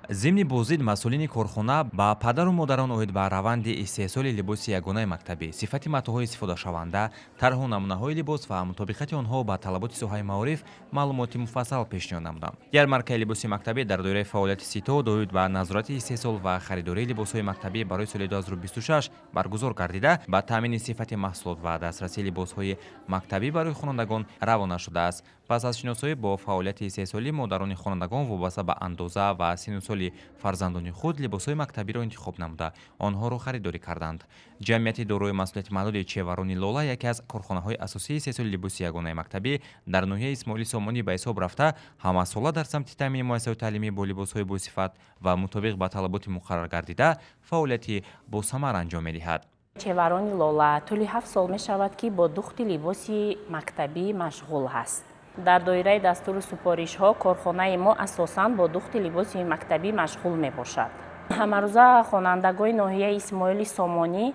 Зимни боздид масъулини корхона ба падару модарон оид ба раванди истеҳсоли либоси ягонаи мактабӣ, сифати матоъҳои истифодашаванда, тарҳу намунаҳои либос ва мутобиқати онҳо ба талаботи соҳаи маориф маълумоти муфассал пешниҳод намуданд. Ярмаркаи либоси мактабӣ дар доираи фаъолияти ситод оид ба назорати истеҳсол ва харидории либосҳои мактабӣ барои соли 2026 баргузор гардида, ба таъмини сифати маҳсулот ва дастрасии либосҳои мактабӣ барои хонандагон равона шудааст. Пас аз шиносоӣ бо фаъолияти истеҳсолӣ, модарони хонандагон вобаста ба андоза ва синну соли фарзандони худ либосҳои мактабиро интихоб намуда, онҳоро харидорӣ карданд. Ҷамъияти дорои масъулияти маҳдуди «Чеварони Лола» яке аз корхонаҳои асосии истеҳсоли либоси ягонаи мактабӣ дар ноҳияи Исмоили Сомонӣ ба ҳисоб рафта, ҳамасола дар самти таъмини муассисаҳои таълимӣ бо либосҳои босифат ва мутобиқ ба талаботи муқаррар гардида фаъолияти босамар анҷом медиҳад. «Чеварони Лола» тӯли 7 сол мешавад, ки бо духти либоси мактабӣ машғул ҳаст. Дар доираи дастуру супоришҳо корхонаи мо асосан бо духти либоси мактабӣ машғул мебошад. Ҳамарӯза хонандагони ноҳияи Исмоили Сомонӣ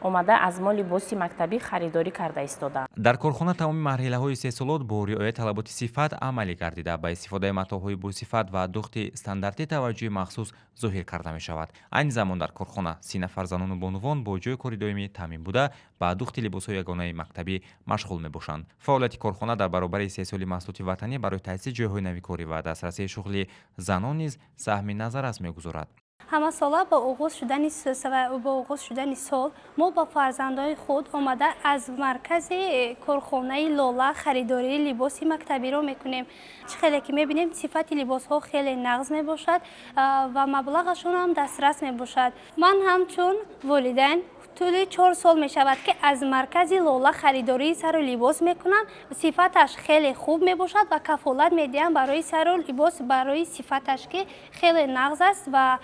омада, аз мо либоси мактабӣ харидорӣ карда истодаанд. Дар корхона тамоми марҳилаҳои истеҳсолот бо риояи талаботи сифат амалӣ гардида, ба истифодаи матоъҳои босифат ва духти стандартӣ таваҷҷӯҳи махсус зоҳир карда мешавад. Айни замон дар корхона 30 нафар занону бонувон бо ҷойи кори доимӣ таъмин буда, ба духти либосҳои ягонаи мактабӣ машғул мебошанд. Фаъолияти корхона дар баробари истеҳсоли маҳсулоти ватанӣ барои таъсиси ҷойҳои нави корӣ ва дастрасии шуғли занон низ саҳми назаррас мегузорад. Ҳамасола бо оғоз шудани сол мо ба фарзандони худ омада, аз маркази корхонаи «Лола» харидории либоси мактабиро мекунем. Чӣ хеле ки мебинем, сифати либосҳо хеле нағз мебошад ва маблағашон ҳам дастрас мебошад. Ман ҳамчун волидайн тӯли 4 сол мешавад, ки аз маркази «Лола» харидории сару либос мекунам. Сифаташ хеле хуб мебошад ва кафолат медиҳам барои сару либос, барои сифаташ, ки хеле нағз аст ва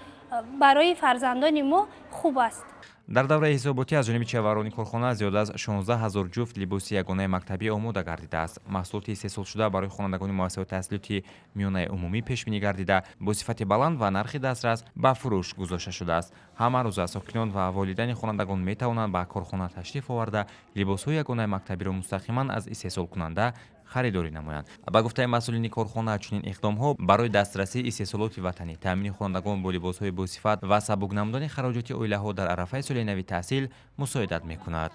барои фарзандони мо хуб аст. Дар давраи ҳисоботӣ аз ҷониби чеварони корхона зиёда аз 16 ҳазор ҷуфт либоси ягонаи мактабӣ омода гардидааст. Маҳсулоти истеҳсолшуда барои хонандагони муассисаҳои таҳсилоти миёнаи умумӣ пешбинӣ гардида, бо сифати баланд ва нархи дастрас ба фурӯш гузошта шудааст. Ҳама рӯза сокинон ва волидайни хонандагон метавонанд ба корхона ташриф оварда, либосҳои ягонаи мактабиро мустақиман аз истеҳсолкунанда харидорӣ намоянд. Ба гуфтаи масъулини корхона, чунин иқдомҳо барои дастрасии истеҳсолоти ватанӣ, таъмини хонандагон бо либосҳои босифат ва сабук намудани хароҷоти оилаҳо дар арафаи соли нави таҳсил мусоидат мекунад.